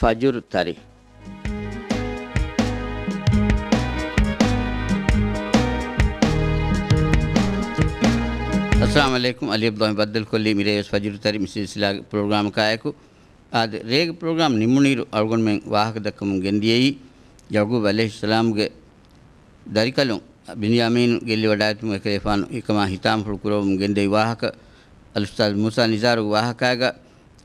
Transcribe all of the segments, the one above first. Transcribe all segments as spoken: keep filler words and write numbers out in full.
ފަޖުރު ތަރި. އައްސަލާމު ޢަލައިކުމް. އަލީ ޢަބްދުﷲ ބައްދަލުކޮށްލީ މިރޭވެސް ފަޖުރު ތަރި މި ސިލްސިލާގެ ޕްރޮގްރާމަކާއެކު. އާދެ، ރޭގެ ޕްރޮގްރާމް ނިމުނުއިރު އަޅުގަނޑުމެން ވާހަކަ ދައްކަމުން ގެންދިޔައީ، ޔަޢުޤޫބް ޢަލައިހިއްސަލާމްގެ ދަރިކަލުން ބިންޔާމީނު ގެއްލިވަޑައިގަތުމުގެ އެކަލޭގެފާނު އެކަމާ ހިތާމަފުޅު ކުރައްވަމުން ގެންދެވި ވާހަކަ، އަލްއުސްތާޛް މޫސާ ނިޒާރުގެ ވާހަކާގަ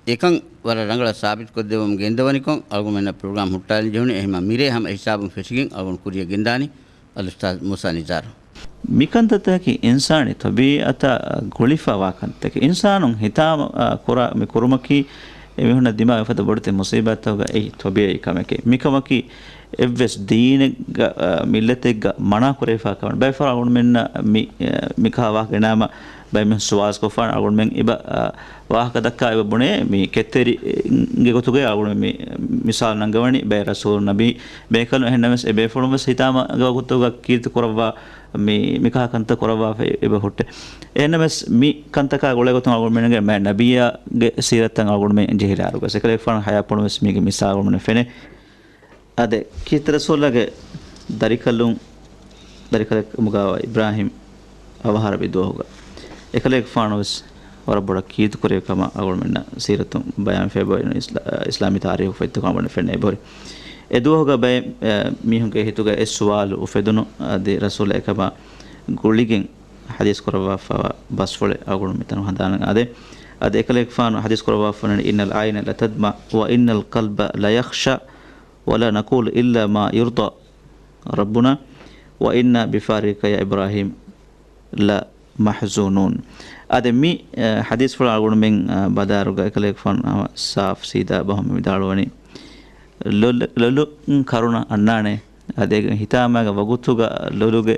އެކަން ވަރަށް ރަނގަޅަށް ސާބިތުކޮށްދެއްވަމުން ގެންދަވަނިކޮށް، އަޅުގަނޑުމެންނަށް ޕްރޮގްރާމް ހުއްޓާލަން ޖެހުނީ. އެހެންމަ މިރޭ ހަމަ އެހިސާބުން ފެށިގެން އަޅުގަނޑު ކުރިޔަށް ގެންދާނީ އަލްއުސްތާޛް މޫސާ ނިޒާރު. މިކަންތައްތަކަކީ އިންސާނީ ތަބީޢަތާ ގުޅިފަ ވާ ކަންތަކެއް. އިންސާނުން ހިތާމަ، އާ، ކުރާ މި ކުރުމަކީ އެމީހުންނަށް ދިމާވި ފަދަ ބޮޑެތި މުސީބާތްތަކުގަ އެއީ ތޮބީޢީ ކަމެކޭ. މިކަމަކީ އެއްވެސް ދީނެއްގަ، އާ، މިއްލަތެއްގަ މަނާ ކުރެވިފާ ކަމެއް. ބައެއް ފަހަރަށް އަޅުގަނޑުމެންނަށް މި، އާ، މިކަހަލަ ވާހަކަ ގެނައީމަ ބައެއް މީހުން ސުވާލު ކޮށްފާނެ. އަޅުގަނޑުމެން އެބަ، އާ، ވާހަކަ ދައްކާ އެބަ ބުނޭ މި ކެތްތެރިގެ ގޮތުގައި އަޅުގަނޑުމެން މި މިސާލު ނަންގަވަނީ ބައެއް ރަސޫލު ނަބީ ބޭކަލުން. އެހެންނަމަވެސް އެ ބޭފުޅުން ވެސް ހިތާމަ ވަގުތުގަ ކީރިތި ކުރައްވާ މި، މިކަހަލަ ކަންތައް ކުރައްވާފަ އެބަ ހުއްޓޭ. އެހެންނަމަވެސް މި ކަންތަކާ ގުޅޭ ގޮތުން އަޅުގަނޑުމެންގެ މާތް ނަބިއްޔާގެ ސީރަތަށް އަޅުގަނޑުމެން ޖެހިލާ އިރުގަ އެކަލޭގެފާނު ޙަޔާތްޕުޅުން ވެސް މީގެ މިސާލު އަޅުގަނޑުމެން ފެނޭ. އާދެ، ކީރިތި ރަސޫލާގެ ދަރިކަލުން، ދަރިކަލެއް ކަމުގައިވާ އިބްރާހީމް އަވަހާރަވި ދުވަހުގަ އެކަލޭގެފާނު ވެސް ވަރަށް ބޮޑަށް ކީރިތި ކުރެވި ކަމަށް އަޅުގަނޑުމެންނަށް ސީރަތުން ބަޔާން ފޭބަވައި އިސްލާ-، އިސްލާމީ ތާރީޚު ފޮތްތަކުން އަޅުގަނޑު ފެންނަ އެބަހުރި. އެ ދުވަހުގަ ބައެއް، އެ، މީހުންގެ ހިތުގަ އެއް ސުވާލު އުފެދުނު، އަދި ރަސޫލާ އެކަމާ ގުޅިގެން ޙަދީޘް ކުރައްވާފައިވާ ބަސްފުޅެއް އަޅުގަނޑު މިތަނުން ހަނދާނަށް އާދޭ. އަދި އެކަލޭގެފާނު ޙަދީޘް ކުރައްވާފަ ވަނީ، إن العين لتدمع وإن القلب ليخشع ولا نقول إلا ما يرضى ربنا وإنا بفراقك يا إبراهيم لمحزونون. އާދެ، މި، އަ، ޙަދީޘްފުޅަށް އަޅުގަނޑުމެން، އަ، ބަލާއިރުގަ އެކަލޭގެފާނު ހަމަ ސާފު ސީދާ ބަހުން މި ވިދާޅުވަނީ، ލޮލު-، ލޮލުން ކަރުނަ އަންނާނެ. އަދި އެ ހިތާމައިގެ ވަގުތުގަ ލޮލުގެ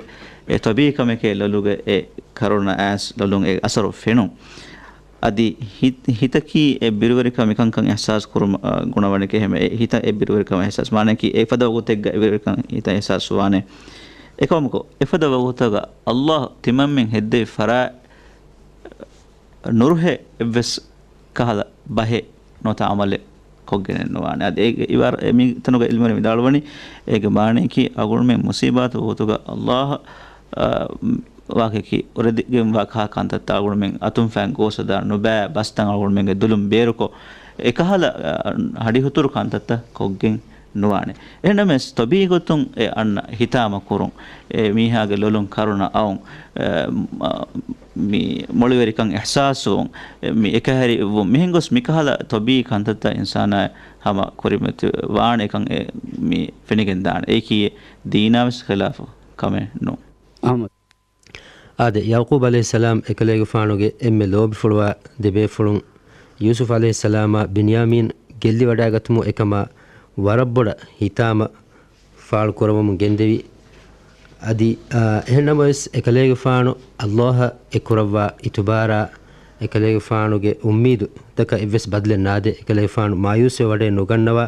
އެ ތޮބީޢީ ކަމެކޭ، ލޮލުގެ އެ ކަރުނަ އައިސް ލޮލުން އެ އަސަރު ފެނުން. އަދި ހިތް-، ހިތަކީ އެ ބިރުވެރިކަން މިކަންކަން އިޙްސާސް ކުރުމަށް، އަ، ގުނަވަނިކެ ހެމެ އެ ހިތަށް އެ ބިރުވެރިކަން އިޙްސާސް ވާނެކީ، އެފަދަ ވަގުތެއްގަ އެ ބިރުވެރިކަން ހިތަށް އިޙްސާސް ވާނެ. އެކަމަކު، އެފަދަ ވަގުތަކަށް ﷲ ތިމަންމެން ހެއްދެވި ފަރާތް ނުރުހޭ އެއްވެސް ކަހަލަ ބަހެއް ނުވަތަ ޢަމަލެއް ކޮށްގެނެއް ނުވާނެ. އަދި އޭގެ އިބާރަ-، އެ މި ތަނުގަ ޢިލްމުވެރިން ވިދާޅުވަނީ، އޭގެ މާނަޔަކީ އަޅުގަނޑުމެން މުޞީބާތު ވަގުތުގަ ﷲ، އާ، ވާހަކައަކީ އުރެދިގެންވާ ކަހަލަ ކަންތައްތައް އަޅުގަނޑުމެން އަތުން ފައިން ގޯސްވެދާނެ ނުބައި ބަސްތައް އަޅުގަނޑުމެންގެ ދުލުން ބޭރުކޮށް، އެކަހަލަ، އާ، ހަޑިހުތުރު ކަންތައްތައް ކޮށްގެން ނުވާނެ. އެހެންނަމަވެސް، ތޮބީޢީ ގޮތުން އެ އަންނަ ހިތާމަ ކުރުން، އެ މީހާގެ ލޮލުން ކަރުނަ އައުން، އެ، މަ-، މި މޮޅިވެރިކަން އިޙްސާސްވުން، އެ، މި އެކަހެރިވުން، މިހެން ގޮސް މިކަހަލަ ތޮބީޢީ ކަންތައްތައް އިންސާނާއަށް ހަމަ ކުރިމަތި ވާނެ ކަން އެ މި ފެނިގެން ދާނެ. އެއީކީ ދީނާ ވެސް ޚިލާފު ކަމެއް ނޫން. އަޙްމަދު. އާދެ، ޔަޢުޤޫބް ޢަލައިހިއްސަލާމް އެކަލޭގެފާނުގެ އެންމެ ލޯބިފުޅުވާ ދެބޭފުޅުން ޔޫސުފް ޢަލައިހިއްސަލާމާ ބިންޔާމީން ގެއްލިވަޑައިގަތުމުން އެކަމާ ވަރަށް ބޮޑަށް ހިތާމަ ފާޅު ކުރައްވަމުން ގެންދެވި. އަދި، އާ، އެހެންނަމަވެސް އެކަލޭގެފާނު ﷲ އަށް އެ ކުރައްވާ އިތުބާރާ އެކަލޭގެފާނުގެ އުއްމީދުތަކަށް އެއްވެސް ބަދަލެއް ނާދޭ. އެކަލޭގެފާނު މާޔޫސްވެވަޑައެއް ނުގަންނަވާ.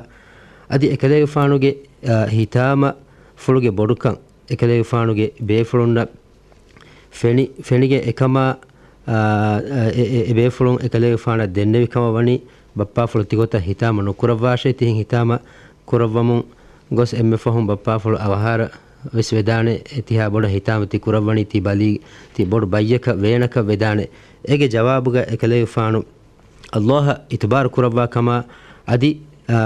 އަދި އެކަލޭގެފާނުގެ، އާ، ހިތާމަފުޅުގެ ބޮޑުކަން އެކަލޭގެފާނުގެ ބޭފުޅުންނަށް ފެނި-، ފެނިގެން އެކަމާ، އާ، އެ، އެ، އެ ބޭފުޅުން އެކަލޭގެފާނަށް ދެންނެވި ކަމަށް ވަނީ، ބައްޕާފުޅު ތިގޮތަށް ހިތާމަ ނުކުރައްވާށޭ، ތިހެން ހިތާމަ ކުރައްވަމުން ގޮސް އެންމެ ފަހުން ބައްޕާފުޅު އަވަހާރަ ވެސް ވެދާނެ، އެ ތިހާ ބޮޑަށް ހިތާމަ ތި ކުރައްވަނީ ތި ބަލީ، ތި ބޮޑު ބައްޔަކަށް ވޭނަކަށް ވެދާނެ. އޭގެ ޖަވާބުގަ އެކަލޭގެފާނު ﷲ އަށް އިތުބާރު ކުރައްވާ ކަމާ، އަދި، އާ،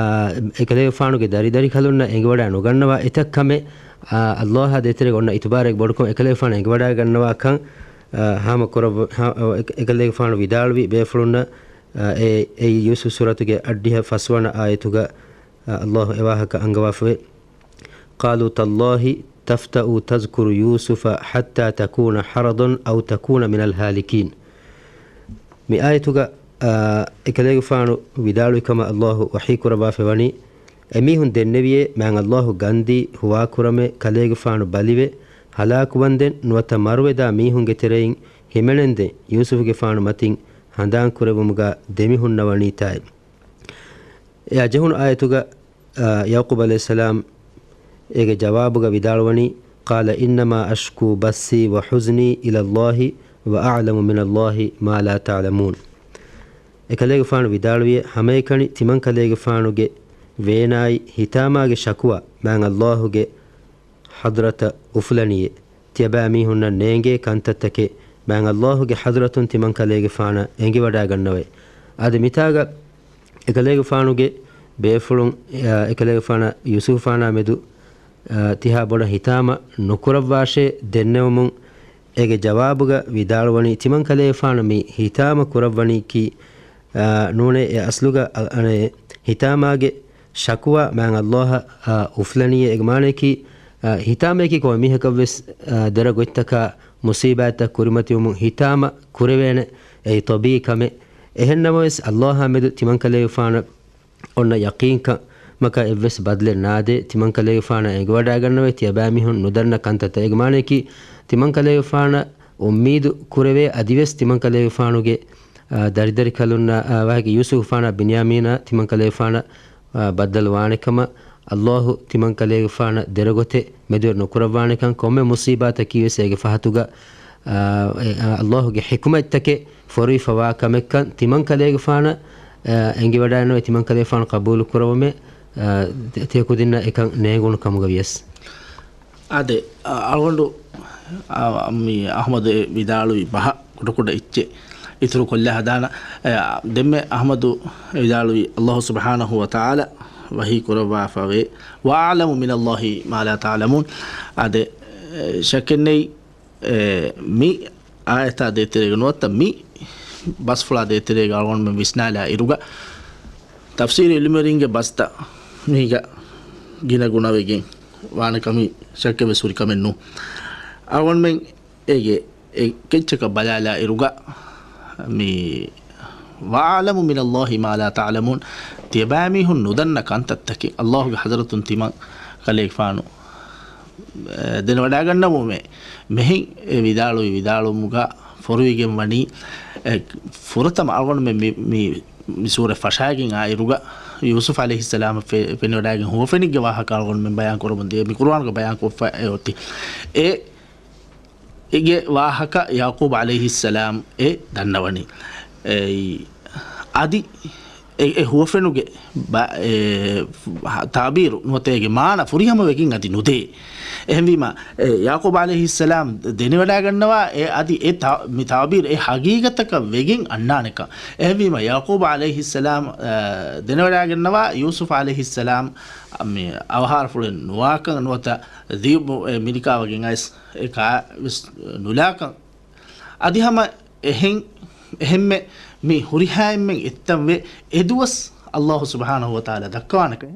އެކަލޭގެފާނުގެ ދަރިދަރިކަލުންނަށް އެނގިވަޑައި ނުގަންނަވާ އެތައް ކަމެއް، އާ، ﷲ އާ ދޭތެރޭގަ އޮންނަ އިތުބާރެއް ބޮޑުކޮށް އެކަލޭގެފާނު އެނގިވަޑައިގަންނަވާކަން، އާ، ހާމަ ކުރައްވ-، ހާ-، އެ-، އެކަލޭގެފާނު ވިދާޅުވި ބޭފުޅުންނަށް، އާ، އެ، އެއީ ޔޫސުފް ސޫރަތުގެ އަށްޑިހަ ފަސްވަނަ އާޔަތުގަ، އާ، ﷲ އެވާހަކަ އަންގަވާފަވޭ. قالوا تالله تفتأ تذكر يوسف حتى تكون حرضا أو تكون من الهالكين. މި އާޔަތުގަ، އާ، އެކަލޭގެފާނު ވިދާޅުވި ކަމަށް ﷲ ވަޙީ ކުރައްވާފައިވަނީ، އެމީހުން ދެންނެވިޔޭ، މާތް ﷲ ގަންދީ ހުވާކުރަމޭ، ކަލޭގެފާނު ބަލިވެ، ހަލާކުވަންދެން ނުވަތަ މަރުވެދާ މީހުންގެ ތެރެއިން ހިމެނެންދެން ޔޫސުފްގެފާނު މަތިން ހަނދާން ކުރެއްވުމުގަ ދެމިހުންނަވަނީތާއި. އެއާ ޖެހުނު އާޔަތުގަ، އާ، ޔަޢުޤޫބް ޢަލައިހިއްސަލާމް އޭގެ ޖަވާބުގަ ވިދާޅުވަނީ، قال إنما أشكو بثي وحزني إلى الله وأعلم من الله ما لا تعلمون. އެކަލޭގެފާނު ވިދާޅުވިޔޭ، ހަމައެކަނި ތިމަންކަލޭގެފާނުގެ ވޭނާއި ހިތާމާގެ ޝަކުވާ މާތް ﷲ ގެ ޙަޟްރަތަށް އުފުލަނީއޭ. ތިޔަބައިމީހުންނަށް ނޭނގޭ ކަންތައްތަކެއް މާތް ﷲ ގެ ޙަޟްރަތުން ތިމަންކަލޭގެފާނަށް އެނގިވަޑައިގަންނަވައި. އަދި މިތާގަ އެކަލޭގެފާނުގެ ބޭފުޅުން، އާ، އެކަލޭގެފާނާ ޔޫސުފާނާ މެދު، އާ، ތިހާ ބޮޑަށް ހިތާމަ ނުކުރައްވާށޭ ދެންނެވުމުން އޭގެ ޖަވާބުގަ ވިދާޅުވަނީ، ތިމަންކަލޭގެފާނަށް މި ހިތާމަ ކުރައްވަނީކީ، އާ، ނޫނޭ އެ އަސްލުގަ، އަ، އަނެއް ހިތާމާގެ ޝަކުވާ މާތް ﷲ އަށް، އާ، އުފުލަނީއޭ. އޭގެ މާނަޔަކީ، އާ، ހިތާމަޔަކީ ކޮންމެ މީހަކަށްވެސް، އާ، ދެރަ ގޮތްތަކާ މުސީބާތްތައް ކުރިމަތިވުމުން ހިތާމަ ކުރެވޭނެ. އެއީ ޠަބީޢީ ކަމެއް. އެހެންނަމަވެސް ﷲ އާ މެދު ތިމަންކަލޭގެފާނަށް އޮންނަ ޔަޤީންކަމަކަށް އެއްވެސް ބަދަލެއް ނާދޭ. ތިމަންކަލޭގެފާނަށް އެނގިވަޑައިގަންނަވައި، ތިޔަބައިމީހުން ނުދަންނަ ކަންތައްތައް. އޭގެ މާނަޔަކީ، ތިމަންކަލޭގެފާނަށް އުއްމީދު ކުރެވޭ އަދިވެސް ތިމަންކަލޭގެފާނުގެ، އާ، ދަރިދަރިކަލުންނާ، އާ، ވާހަކަ ޔޫސުފާނާ ބިންޔާމީނާ ތިމަންކަލޭގެފާނަށް، އާ، ބައްދަލު ވާނެކަމަށް، ﷲ ތިމަންކަލޭގެފާނަށް ދެރަގޮތެއް މެދުވެރި ނުކުރައްވާނެކަން، ކޮންމެ މުސީބާތަކީވެސް އޭގެ ފަހަތުގަ، އާ، އެ، އާ، ﷲ ގެ ޙިކުމަތްތަކެއް ފޮރުވިފަވާ ކަމެއްކަން ތިމަންކަލޭގެފާނަށް، އާ، އެނގިވަޑައިގަންނަވައި، ތިމަންކަލޭގެފާނު ޤަބޫލު ކުރައްވަމޭ، އާ، ތި-، ތިޔަ ކުދިންނަށް އެކަން ނޭނގުނު ކަމުގަ ވިޔަސް. އާދެ، އަ-، އަޅުގަނޑު، އަ-، މި އަޙްމަދު އެ ވިދާޅުވި ބަހަށް ކުޑަކުޑަ އެއްޗެއް އިތުރު ކޮށްލާ ހަދާނަ. އެ، ދެންމެ އަޙްމަދު ވިދާޅުވި، ﷲ ސުބްޙާނަހޫ ވަތަޢާލާ ވަޙީ ކުރައްވާފަވޭ، "وَأَعْلَمُ مِنَ اللَّهِ مَا لَا تَعْلَمُونَ." އާދެ، އެ، ޝައްކެއްނެތް، އެ، މި އާޔަތާ ދޭތެރޭގަ ނުވަތަ މި ބަސްފުޅާ ދޭތެރޭގަ އަޅުގަނޑުމެން ވިސްނާލާ އިރުގަ، ތަފްސީރު އިލްމުވެރިންގެ ބަސްތައް މީގަ ގިނަ ގުނަވެގެން ވާނެ ކަމީ ޝައްކެއް ވެސް ހުރި ކަމެއް ނޫން. އަޅުގަނޑުމެން އޭގެ އެ ކެއްޗަކަށް ބަލާލާ އިރުގަ، މި "وَأَعْلَمُ مِنَ اللَّهِ مَا لَا تَعْلَمُونَ" ތިޔަބައިމީހުން ނުދަންނަ ކަންތައްތަކެއް ﷲ ގެ ޙަޟްރަތުން ތިމަން ކަލޭގެފާނު އެ، ދެނެވަޑައިގަންނަވުމޭ. މެހެން އެ ވިދާޅުވި ވިދާޅުވުމުގަ ފޮރުވިގެން ވަނީ، އެ، ފުރަތަމަ އަޅުގަނޑުމެން މި، މި، މި ސޫރަ ފަށާގެން އާއިރުގަ ޔޫސުފް ޢަލައިހިއްސަލާމަށް ފެ-، ފެނިވަޑައިގެން ހުވަފެނިގެ ވާހަކަ އަޅުގަނޑުމެން ބަޔާން ކުރަމުން ދިޔަ، މި ޤުރުއާނުގަ ބަޔާން ކޮށްފަ އެ އޮތީ. އެ އޭގެ ވާހަކަ ޔަޢުޤޫބް ޢަލައިހިއްސަލާމް އެ ދަންނަވަނީ. އެއީ، އަދި އެ، އެ ހުވަފެނުގެ ބަ-، އެ ތާބީރު ނުވަތަ އޭގެ މާނަ ފުރިހަމަ ވެގެން އަދި ނުދޭ. އެހެންވީމަ، އެ ޔަޢުޤޫބް ޢަލައިހިއްސަލާމް ދެނެވަޑައިގަންނަވާ އެ އަދި އެ ތާ-، މި ތާބީރު އެ ހަގީގަތަކަށް ވެގެން އަންނާނެކަން. އެހެންވީމަ، ޔަޢުޤޫބް ޢަލައިހިއްސަލާމް، އަ، ދެނެވަޑައިގަންނަވާ ޔޫސުފް ޢަލައިހިއްސަލާމް، އަ، މި އަވަހާރަފުޅެއް ނުވާކަން ނުވަތަ ދިޔު-، އެ މިނިކާވެގެން އައިސް އެ ކާވެސް ނުލާކަން. އަދި ހަމަ އެހެން، އެހެންމެ މި ހުރިހާ އެންމެން އެއްތަންވެ އެދުވަސް ﷲ ސުބްޙާނަހޫ ވަތަޢާލާ ދައްކަވާނެކަން.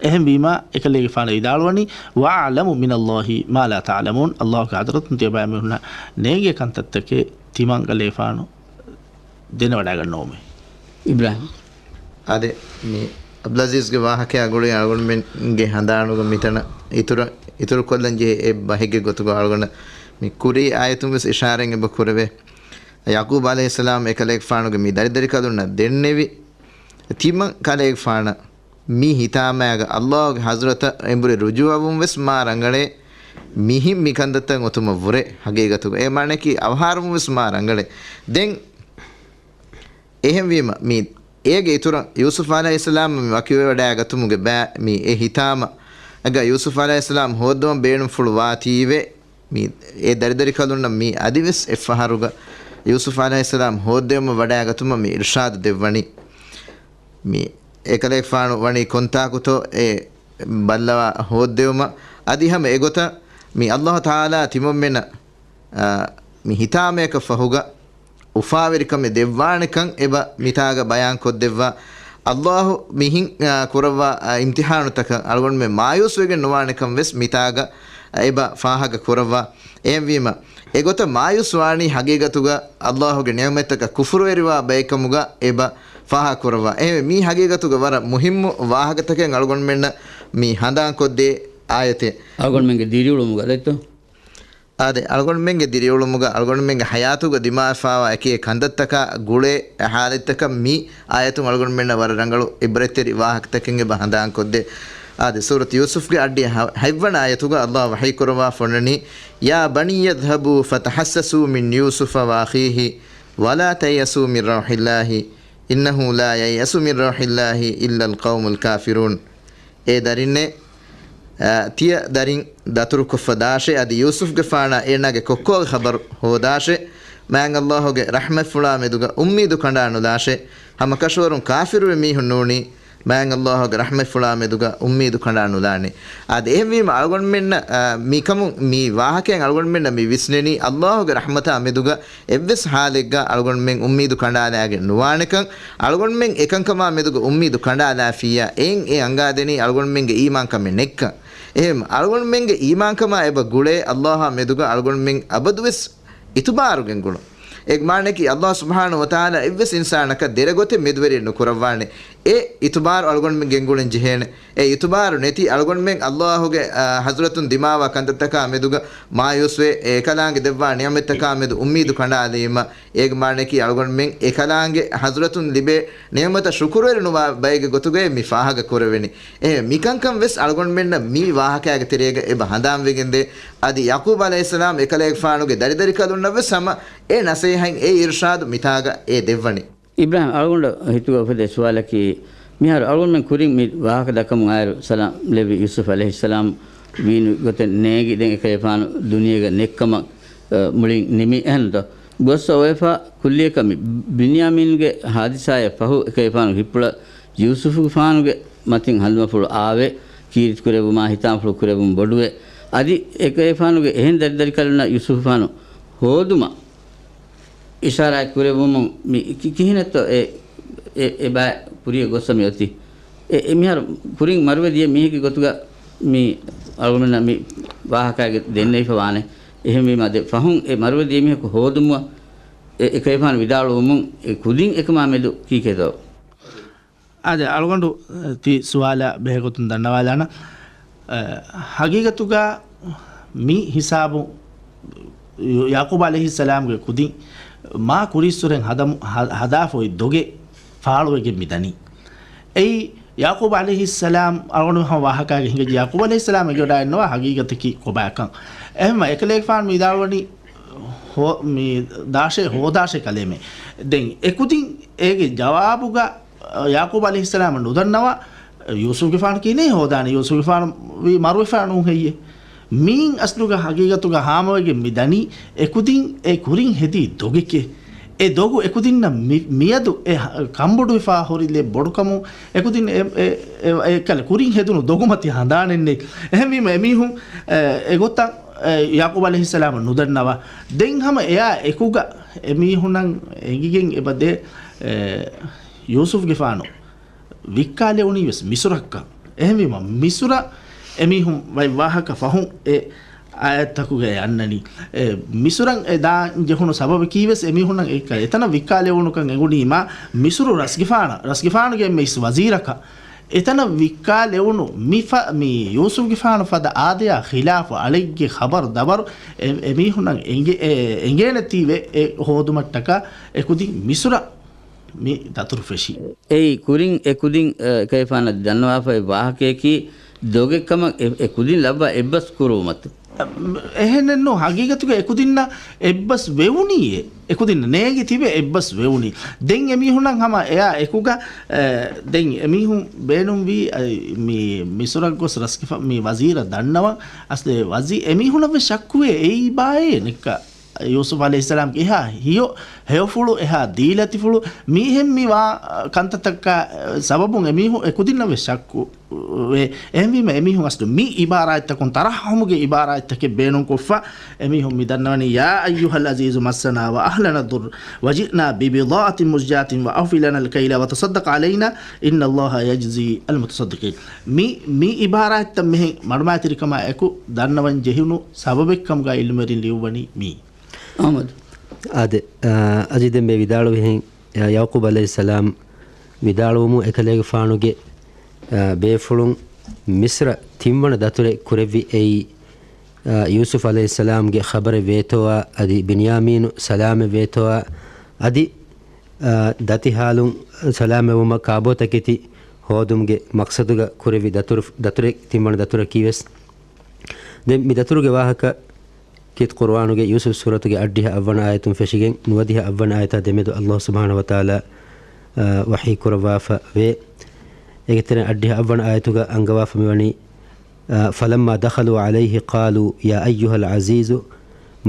އެހެންވީމާ، އެކަލޭގެފާނު ވިދާޅުވަނީ، "وَأَعْلَمُ مِنَ اللَّهِ مَا لَا تَعْلَمُونَ." ﷲ ގެ ޙަޟްރަތުން ތިޔަބައިމީހުންނަށް ނޭނގޭ ކަންތައްތަކެއް ތިމަން ކަލޭގެފާނު ދެނެވަޑައިގަންނަވުމޭ. އިބްރާހިމް. އާދެ، މި އަބްދުލްޢަޒީޒްގެ ވާހަކަޔާ ގުޅި އަޅުގަނޑުމެންގެ ހަނދާނުގަ މިތަނަށް އިތުރަށް، އިތުރުކޮށްލަން ޖެހޭ އެއް ބަހެއްގެ ގޮތުގަ އަޅުގަނޑަށް މި ކުރީ އާޔަތުން ވެސް އިޝާރަތް އެބަ ކުރެވޭ. ޔަޢުޤޫބް ޢަލައިހިއްސަލާމް އެކަލޭގެފާނުގެ މި ދަރިދަރިކަލުންނަށް ދެންނެވި، ތިމަން ކަލޭގެފާނަށް މި ހިތާމައިގަ ﷲ ގެ ޙަޟްރަތަށް އެނބުރި ރުޖޫޢަވުން ވެސް މާ ރަނގަޅޭ، މިހިން މި ކަންތައްތައް އޮތުމަށް ވުރެ ހަގީގަތުގަ. އޭ މާނައަކީ އަވަހާރަވުން ވެސް މާ ރަނގަޅޭ. ދެން އެހެންވީމަ، މި އޭގެ އިތުރަށް ޔޫސުފް ޢަލައިހިއްސަލާމް މި ވަކިވެވަޑައިގަތުމުގެ ބައި މި އެ ހިތާމައިގަ ޔޫސުފް ޢަލައިހިއްސަލާމް ހޯއްދަވަން ބޭނުންފުޅު ވާތީވެ، މި އެ ދަރިދަރިކަލުންނަށް މި އަދިވެސް އެއްފަހަރުގަ ޔޫސުފް ޢަލައިހިއްސަލާމް ހޯއްދެވުމަށް ވަޑައިގަތުމަށް މި އިރުޝާދު ދެއްވަނީ. މި އެކަލޭގެފާނު ވަނީ ކޮންތާކުތޯ އެ ބައްލަވާ ހޯއްދެވުމަށް. އަދި ހަމަ އެގޮތަށް މި ﷲ ތަޢާލާ ތިމަންމެނަށް، އާ، މި ހިތާމަޔަކަށް ފަހުގަ އުފާވެރިކަމެއް ދެއްވާނެކަން އެބަ މިތާގަ ބަޔާން ކޮށްދެއްވާ. ﷲ މިހިން، އާ، ކުރައްވާ، އާ، އިމްތިޙާނުތަކަށް އަޅުގަނޑުމެން މާޔޫސްވެގެން ނުވާނެކަން ވެސް މިތާގަ އެބަ ފާހަގަ ކުރައްވާ. އެހެންވީމަ، އެގޮތަށް މާޔޫސް ވާނީ ހަގީގަތުގަ ﷲ ގެ ނިޢުމަތްތަކަށް ކުފުރުވެރިވާ ބައެއްކަމުގަ އެބަ ފާހަގަ ކުރައްވާ. އެހެންވެ، މީ ހަގީގަތުގަ ވަރަށް މުހިއްމު ވާހަކަތަކެއް އަޅުގަނޑުމެންނަށް މި ހަނދާންކޮށްދޭ އާޔަތެއް. އަޅުގަނޑުމެންގެ ދިރިއުޅުމުގަ ދެއްތޯ؟ އާދެ، އަޅުގަނޑުމެންގެ ދިރިއުޅުމުގަ، އަޅުގަނޑުމެންގެ ޙަޔާތުގަ ދިމާވެފާވާ އެކި ކަންތައްތަކާ ގުޅޭ ޙާލަތްތަކަށް މި އާޔަތުން އަޅުގަނޑުމެންނަށް ވަރަށް ރަނގަޅު ޢިބްރަތްތެރި ވާހަކަތަކެއް އެބަ ހަނދާންކޮށްދޭ. އާދެ، ސޫރަތު ޔޫސުފްގެ އައްޑިހަ ހަ-، ހަތްވަނަ އާޔަތުގަ ﷲ ވަޙީކުރައްވާފަ އޮންނަނީ، "يَا بَنِيَّ اذْهَبُوا فَتَحَسَّسُوا مِنْ يُوسُفَ وَأَخِيهِ وَلَا تَيْأَسُوا مِنْ رَوْحِ اللَّهِ إِنَّهُ لَا يَيْأَسُ مِنْ رَوْحِ اللَّهِ إِلَّا الْقَوْمُ الْكَافِرُونَ." އޭ ދަރިންނޭ، އާ، ތިޔަ ދަރިން ދަތުރުކޮށްފަ ދާށޭ، އަދި ޔޫސުފްގެފާނާ އޭނާގެ ކޮއްކޮއާގެ ޚަބަރު ހޯދާށޭ. މާތް ﷲގެ ރަޙްމަތްފުޅާ މެދުގަ އުއްމީދު ކަނޑާ ނުލާށޭ. ހަމަ ކަށަވަރުން ކާފިރުވި މީހުން ނޫނީ، މާތް ﷲގެ ރަޙްމަތްފުޅާ މެދުގަ އުއްމީދު ކަނޑާ ނުލާނެ. އާދެ، އެހެންވީމަ އަޅުގަނޑުމެންނަށް، އާ، މިކަމުން މި ވާހަކައިން އަޅުގަނޑުމެންނަށް މި ވިސްނެނީ، ﷲގެ ރަޙްމަތާ މެދުގަ އެއްވެސް ޙާލެއްގަ އަޅުގަނޑުމެން އުއްމީދު ކަނޑާލާގެން ނުވާނެކަން. އަޅުގަނޑުމެން އެކަންކަމާ މެދުގަ އުއްމީދު ކަނޑާލާފިއްޔާ، އެއިން އެ އަންގާދެނީ އަޅުގަނޑުމެންގެ އީމާންކަމެއް ނެތްކަން. އެހެން އަޅުގަނޑުމެންގެ އީމާންކަމާ އެބަ ގުޅޭ ﷲއާ މެދުގަ އަޅުގަނޑުމެން އަބަދުވެސް އިތުބާރުގެން ގުޅުން. އޭގެ މާނައަކީ ﷲ ސުބްޙާނަހޫ ވަތަޢާލާ އެއްވެސް އިންސާނަކަށް ދެރަގޮތެއް މެދުވެރިއެއް ނުކުރައްވާނެ. އެ އިތުބާރު އަޅުގަނޑުމެން ގެންގުޅެން ޖެހޭނެ. އެ އިތުބާރު ނެތި އަޅުގަނޑުމެން ﷲގެ، އާ، ޙަޟްރަތުން ދިމާވާ ކަންތައްތަކާ މެދުގަ މާޔޫސްވެ، އެކަލާނގެ ދެއްވާ ނިޢުމަތްތަކާ މެދު އުއްމީދު ކަނޑާލީމަ، އޭގެ މާނައަކީ އަޅުގަނޑުމެން އެކަލާނގެ ޙަޟްރަތުން ލިބޭ ނިޢުމަތަށް ޝުކުރުވެރި ނުވާ ބައެއްގެ ގޮތުގައި މި ފާހަގަ ކުރެވެނީ. އެހެން މިކަންކަން ވެސް އަޅުގަނޑުމެންނަށް މި ވާހަކައިގެ ތެރޭގަ އެބަ ހަނދާންވެގެންދޭ. އަދި ޔަޢުޤޫބް ޢަލައިހިއްސަލާމް އެކަލޭގެފާނުގެ ދަރިދަރިކަލުންނަށް ވެސް ހަމަ އެ ނަޞޭޙަތް، އެ އިރުޝާދު މިތާގަ އެ ދެއްވަނީ. އިބްރާހިމް، އަޅުގަނޑަށް ހިތުގަ އުފެދޭ ސުވާލަކީ، މިހާރު އަޅުގަނޑުމެން ކުރިން މި ވާހަކަ ދައްކަމުން އާއިރު ސަލާމް ލެއްވި ޔޫސުފް ޢަލައިހިއްސަލާމް ވީނު ގޮތެއް ނޭނގި، ދެން އެކަލޭގެފާނު ދުނިޔޭގަ ނެތްކަމަށް، އަ، މުޅިން ނިމި އެހެންތޯ؟ ގޮސް އޮވެފަ ކުއްލިއަކަށް މި ބިންޔާމީންގެ ހާދިސާއަށް ފަހު އެކަލޭގެފާނުގެ ހިތްޕުޅަށް ޔޫސުފުގެފާނުގެ މަތިން ހަނދުމަފުޅު އާވެ، ކީރިތި ކުރެއްވުމާ ހިތާމަފުޅު ކުރެއްވުން ބޮޑުވެ، އަދި އެކަލޭގެފާނުގެ އެހެން ދަރިދަރިކަލުންނަށް ޔޫސުފުގެފާނު ހޯދުމަށް އިޝާރާތް ކުރެއްވުމުން މި ކި-، ކިހިނެއްތޯ އެ، އެ، އެ ބައި ކުރިއަށް ގޮއްސަ މި އޮތީ؟ އެ، އެ މިހާރު ކުރިން މަރުވެ ދިޔަ މީހެއްގެ ގޮތުގަ މި އަޅުގަނޑުމެންނަށް މި ވާހަކައިގެ ދެންނެވިފަ ވާނެ. އެހެންވީމަ ދެ ފަހުން އެ މަރުވެ ދިޔަ މީހަކު ހޯދުމަށް އެ، އެކަލޭގެފާނު ވިދާޅުވުމުން އެ ކުދިން އެކަމާ މެދު ކީކޭތޯ؟ އާދެ، އަޅުގަނޑު ތި ސުވާލާ ބެހޭގޮތުން ދަންނަވާލާނަން. އަ، ހަގީގަތުގަ މި ހިސާބު ޔަޢުޤޫބް ޢަލައިހިއްސަލާމްގެ ކުދިން މާ ކުރީއްސުރެން ހަދަމު-، ހަ-، ހަދާފަ އޮތް ދޮގެއް ފާޅުވެގެން މި ދަނީ. އެއީ ޔަޢުޤޫބް ޢަލައިހިއްސަލާމް އަޅުގަނޑު ހަމަ ވާހަކައިގެ ހިނގައްޖެ. ޔަޢުޤޫބް ޢަލައިހިއްސަލާމް އެނގިވަޑައިންނަވާ ހަގީގަތަކީ ކޮބާކަން. އެހެންމަ އެކަލޭގެފާނު ވިދާޅުވަނީ ހޯ-، މި ދާށޭ ހޯދާށޭ ކަލޭމެ. ދެން އެކުދިން އޭގެ ޖަވާބުގަ ޔަޢުޤޫބް ޢަލައިހިއްސަލާމަށް ނުދަންނަވާ، ޔޫސުފްގެފާނު ކިހިނެއް ހޯދާނީ؟ ޔޫސުފްގެފާނު ވީ މަރުވެފާ ނޫން ހެއްޔޭ؟ މީން އަސްލުގަ ހަގީގަތުގަ ހާމަވެގެން މި ދަނީ އެކުދިން އެ ކުރިން ހެދީ ދޮގެކޭ. އެ ދޮގު އެކުދިންނަށް މި-، މިއަދު އެ ކަންބޮޑުވެފާ ހުރި ލެއް ބޮޑުކަމުން އެކުދިން އެ، އެ، އެ، އެ ކަލަ ކުރިން ހެދުނު ދޮގުމަތި ހަނދާނެއްނެތް. އެހެންވީމަ އެމީހުން، އެ، އެގޮތަށް، އެ، ޔަޢުޤޫބް ޢަލައިހިއްސަލާމަށް ނުދަންނަވާ. ދެން ހަމަ އެއާ އެކުގަ އެމީހުނަށް އެނގިގެން އެބަދޭ، އެ، ޔޫސުފްގެފާނު ވިއްކާލެވުނީ ވެސް މިސުރަށްކަން. އެހެންވީމަ، މިސުރަށް އެމީހުން ވައި ވާހަކަ ފަހުން އެ އާޔަތްތަކުގައި އަންނަނީ. އެ މިސުރަށް އެ ދާން ޖެހުނު ސަބަބަކީ ވެސް އެމީހުންނަށް އެ، އެތަނަށް ވިއްކާލެވުނުކަން އެނގުނީމާ، މިސުރު ރަސްގެފާނަށް، ރަސްގެފާނުގެ އެންމެ އިސް ވަޒީރަކަށް އެތަނަށް ވިއްކާލެވުނު މި ފަ-، މި ޔޫސުފްގެފާނު ފަދަ އާދަޔާ ޚިލާފު އަޅެއްގެ ޚަބަރު ދަބަރު އެ، އެމީހުންނަށް އެނގޭ-، އެ، އެނގޭނެތީވެ އެ ހޯދުމަށްޓަކާ އެކުދިން މިސުރަށް މި ދަތުރު ފެށީ. އެއީ ކުރިން އެ ކުދިން، އަ، އެކަލޭގެފާނަށް ދަންނަވާފައި ވާހަކަޔަކީ ދޮގެއްކަމަށް އެ، އެ ކުދިން ލައްވާ އެއްބަސް ކުރުވުމަތު. އެހެނެއްނު، ހަގީގަތުގަ އެކުދިންނަށް އެއްބަސް ވެވުނީއޭ. އެކުދިން ނޭނގި ތިބެ އެއްބަސް ވެވުނީ. ދެން އެމީހުންނަށް ހަމަ އެއާ އެކުގަ، އެ، ދެން އެމީހުން ބޭނުންވީ، އަ، މި މިސުރަށް ގޮސް ރަސްގެފާ-، މި ވަޒީރަށް ދަންނަވަން. އަސްލު އެ ވަޒީ-، އެމީހުނަށް ވެސް ޝައްކުވޭ އެއީ ބާއޭ ނެއްކަ. ޔޫސުފް ޢަލައިހިއްސަލާމްގެ އެހާ ހެޔޮ-، ހެޔޮފުޅު، އެހާ ދީލަތިފުޅު، މިހެން މި ވާ ކަންތައްތަކާ ސަބަބުން އެމީހުން އެކުދިންނަށް ވެސް ޝައްކު ވޭ. އެހެންވީމަ އެމީހުން އަސްލު މި އިބާރާތްތަކުން ތަރައްޙަމުގެ އިބާރާތްތަކެއް ބޭނުންކޮށްފަ، އެމީހުން މި ދަންނަވަނީ، يا أيها العزيز مسنا وأهلنا الضر وجئنا ببضاعة مزجاة فأوف لنا الكيل وتصدق علينا إن الله يجزي المتصدقين. މި، މި އިބާރާތްތައް މިހެން މަޑުމައިތިރިކަމާ އެކު ދަންނަވަން ޖެހުނު ސަބަބެއްކަމުގައި ޢިލްމުވެރިން ލިޔުއްވަނީ މި. އަޙްމަދު. އާދެ، އާ، އަޖި ދެން މި ވިދާޅުވިހެން، އާ، ޔަޢުޤޫބް ޢަލައިހިއްސަލާމް ވިދާޅުވުމުން އެކަލޭގެފާނުގެ، އާ، ބޭފުޅުން މިޞްރަށް ތިންވަނަ ދަތުރެއް ކުރެއްވި އެއީ، އާ، ޔޫސުފް ޢަލައިހިއްސަލާމްގެ ޚަބަރެއް ވޭތޯއާ، އަދި ބިންޔާމީނު ސަލާމަތް ވޭތޯއާ، އަދި، އާ، ދަތި ޙާލުން ސަލާމަތްވުމަށް ކާބޯތަކެތި ހޯދުމުގެ މަޤްޞަދުގަ ކުރެއްވި ދަތުރު-، ދަތުރެއް ތިންވަނަ ދަތުރަކީ ވެސް. ދެން މި ދަތުރުގެ ވާހަކަ ކީރިތި ޤުރުއާނުގެ ޔޫސުފް ސޫރަތުގެ އަށްޑިހަ އަށްވަނަ އާޔަތުން ފެށިގެން ނުވަދިހަ އަށްވަނަ އާޔަތާ ދެމެދު ﷲ ސުބްޙާނަހޫ ވަތަޢާލާ، އާ، ވަޙީ ކުރައްވާފަ ވޭ. އޭގެ ތެރެއިން އަށްޑިހަ އަށްވަނަ އާޔަތުގަ އަންގަވާފަ މިވަނީ، އާ، فلما دخلوا عليه قالوا يا أيها العزيز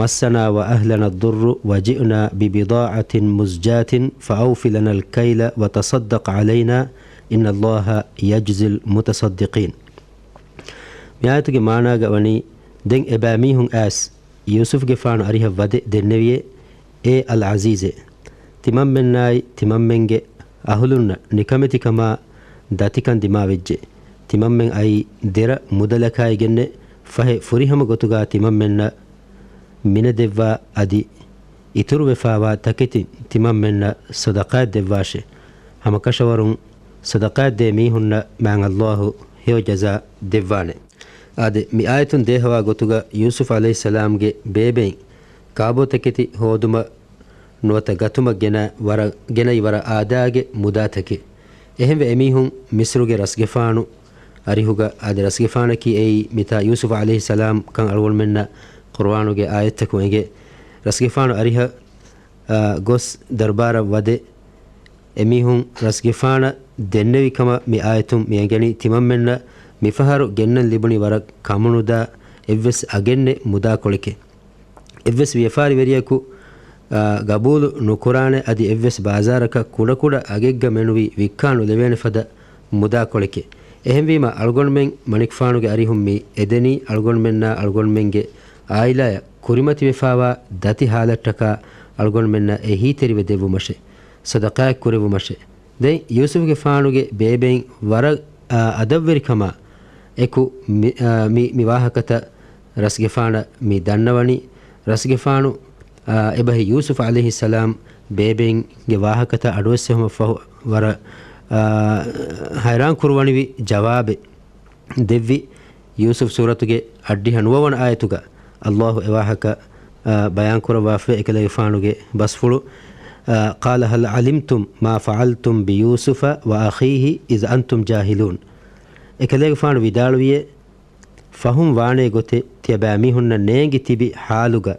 مسنا وأهلنا الضر وجئنا ببضاعة مزجاة فأوف لنا الكيل وتصدق علينا إن الله يجزي المتصدقين. މި އާޔަތުގެ މާނާގަ ވަނީ، ދެން އެބައިމީހުން އައިސް ޔޫސުފްގެފާނު އަރިހަށް ވަދެ ދެންނެވިއޭ، އޭ އަލް ޢަޒީޒޭ، ތިމަންމެންނާއި ތިމަންމެންގެ އަހުލުންނަށް ނިކަމެތިކަމާ ދަތިކަން ދިމާވެއްޖެ. ތިމަންމެން އައީ ދެރަ މުދަލަކާއިގެންނެ، ފަހެ ފުރިހަމަ ގޮތުގާ ތިމަންމެންނަށް މިނެދެއްވާ އަދި އިތުރުވެފާވާ ތަކެތިން ތިމަންމެންނަށް ޞަދަޤާތް ދެއްވާށޭ. ހަމަކަށަވަރުން ޞަދަޤާތް ދޭ މީހުންނަށް މާތް ﷲ ހެޔޮ ޖަޒާ ދެއްވާނެ. އާދެ، މި އާޔަތުން ދޭހަވާ ގޮތުގަ ޔޫސުފް ޢަލައިހިއްސަލާމްގެ ބޭބެއިން ކާބޯތަކެތި ހޯދުމަށް ނުވަތަ ގަތުމަށް ގެނަ ވަރަށް، ގެނައި ވަރަށް އާދައިގެ މުދާތަކެއް. އެހެންވެ އެމީހުން މިޞްރުގެ ރަސްގެފާނު އަރިހުގަ، އާދެ، ރަސްގެފާނަކީ އެއީ މިތާ ޔޫސުފް ޢަލައިހިއްސަލާމް ކަން އަޅުގަނޑުމެންނަށް ޤުރުއާނުގެ އާޔަތްތަކުން އެނގޭ. ރަސްގެފާނު އަރިހަށް، އާ، ގޮސް ދަރުބާރަށް ވަދެ އެމީހުން ރަސްގެފާނަށް ދެންނެވި ކަމަށް މި އާޔަތުން މި އެނގެނީ. ތިމަންމެންނަށް މިފަހަރު ގެންނަން ލިބުނީ ވަރަށް ކަމުނުދާ އެއްވެސް އަގެއްނެތް މުދާކޮޅެކޭ. އެއްވެސް ވިޔަފާރިވެރިޔަކު، އާ، ގަބޫލު ނުކުރާނެ އަދި އެއްވެސް ބާޒާރަކަށް ކުޑަކުޑަ އަގެއްގަ މެނުވީ ވިއްކާ ނުލެވޭނެ ފަދަ މުދާކޮޅެކޭ. އެހެންވީމަ އަޅުގަނޑުމެން މަނިކުފާނުގެ އަރިހުން މި އެދެނީ އަޅުގަނޑުމެންނާ އަޅުގަނޑުމެންގެ އާއިލާޔަށް ކުރިމަތިވެފާވާ ދަތި ހާލަތްޓަކާ އަޅުގަނޑުމެންނަށް އެހީތެރިވެ ދެއްވުމަށޭ، ޞަދަޤާތް ކުރެއްވުމަށޭ. ދެން ޔޫސުފްގެފާނުގެ ބޭބެއިން ވަރަށް، އާ، އަދަބުވެރިކަމާ އެކު މި، އާ، މި، މި ވާހަކަތައް ރަސްގެފާނަށް މި ދަންނަވަނީ. ރަސްގެފާނު، އާ، އެބަހި ޔޫސުފް ޢަލައިހިއްސަލާމް ބޭބެއިންގެ ވާހަކަތައް އަޑުއެއްސެހުމަށްފަހު ވަރަށް، އާ، ހައިރާން ކުރުވަނިވި ޖަވާބެއް ދެއްވި. ޔޫސުފް ސޫރަތުގެ އަށްޑިހަ ނުވަވަނަ އާޔަތުގަ ﷲ އެވާހަކަ، އާ، ބަޔާންކުރައްވާފައި އެކަލޭގެފާނުގެ ބަސްފުޅު، އާ، قال هل علمتم ما فعلتم بيوسف وأخيه إذ أنتم جاهلون. އެކަލޭގެފާނު ވިދާޅުވިއޭ، ފަހުން ވާނޭ ގޮތެއް ތިޔަބައިމީހުންނަށް ނޭނގި ތިބި ޙާލުގަ،